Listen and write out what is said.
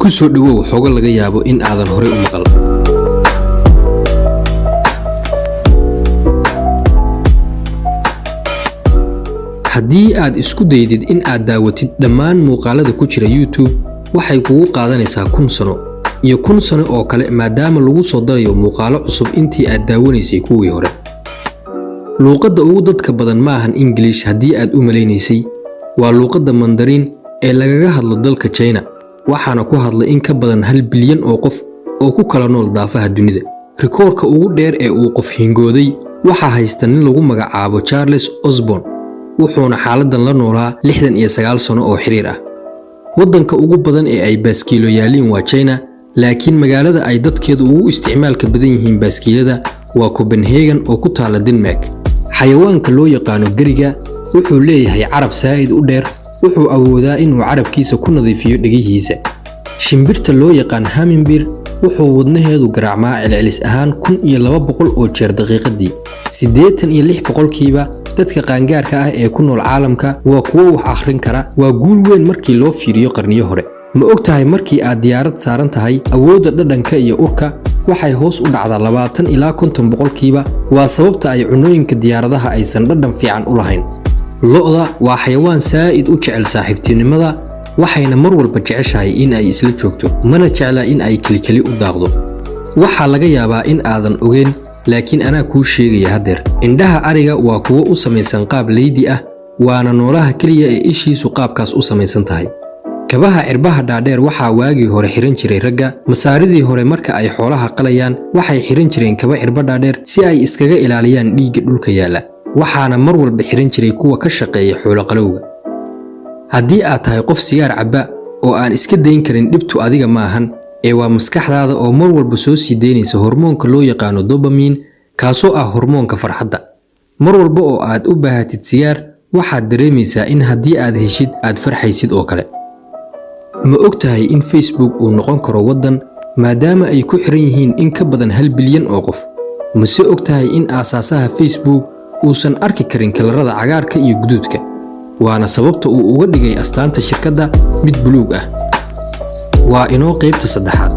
Ku soo dhowow xogo laga yaabo in aadan horey u maqal. Haddii aad isku daydid in aad daawatid dhammaan muuqaalada ku jira YouTube, waxay kugu qaadanaysaa 1000 sano iyo 1000 sano oo kale, maadaama lagu soo darayo muuqaalo cusub intii aad daawanaysay kuwii hore. Luuqadda ugu dadka badan maahan English haddii aad u malaynaysay, waa luuqadda Mandariin ee lagaga hadlo dalka China, waxaana ku hadla in ka badan 1 bilyan oo qof oo ku kala nool daafaha dunida. Rikoorka ugu dheer ee uu qof hingooday waxaa haysta nin lagu magacaabo Charles Osborne, wuxuuna xaaladdan la noolaa 69 sano oo xiriir ah. Waddanka ugu badan ee ay baaskiilo yaaliin waa China, laakiin magaalada ay dadkeedu ugu isticmaalka badan yihiin baaskiilada waa Copenhagen oo ku taala Denmark. Xayawaanka loo yaqaano geriga wuxuu leeyahay carab saa'id u dheer, wuxuu awoodaa inuu carabkiisa ku nadiifiyo dhegihiisa. Shimbirta loo yaqaan hummingbird wuxuu wadnaheedu garaacmaa celcelis ahaan 1200 oo jeer daqiiqadii. 86% dadka qaangaarka ah ee ku nool caalamka waa kuwo wax akhrin kara, waa guul weyn markii loo fiiriyo qarniyo hore. Ma og tahay markii aad diyaarad saaran tahay, awoodda dhadhanka iyo urka waxay hoos u dhacdaa 20 ilaa 50%? Waa sababta ay cunooyinka diyaaradaha aysan dhadhan fiican u lahayn. Lo'da waa xayawaan saa'id u jecel saaxiibtinimada, waxayna mar walba jeceshahay in ay isla joogto, mana jecla in ay kelikeli u daaqdo. Waxaa laga yaabaa in aadan ogeyn, laakiin anaa kuu sheegaya haddeer. Indhaha ariga waa kuwo u samaysan qaab leydi ah, waana noolaha keliya ee ishiisu qaabkaas u samaysan tahay. Kabaha cirbaha dhaadheer waxaa waagii hore xihan jiray ragga Masaaridii hore. Marka ay xoolaha qalayaan, waxay xihan jireen kaba cirbo dhaadheer si ay iskaga ilaaliyaan dhiigga dhulka yaalla, waxaana mar walba xihan jiray kuwa ka shaqeeya xooloqalowga. Haddii aad tahay qof sigaar cabba oo aan iska dayn karin, dhibtu adiga maahan ee waa maskaxdaada oo mar walba soo sii daynaysa hormoonka loo yaqaano dopamine, kaasoo ah hormoonka farxadda. Mar walba oo aad u baahatid sigaar, waxaad dareemaysaa in haddii aad heshid aad farxaysid oo kale. Ma og tahay in Facebook uu noqon karo waddan, maadaama ay ku xiran yihiin in ka badan 1 bilyan oo qof? Mase og tahay in aasaasaha Facebook uusan arki karin kalarada cagaarka iyo guduudka, waana sababta uu uga dhigay astaanta shirkadda mid buluug ah? Waa inoo qaybta saddexaad.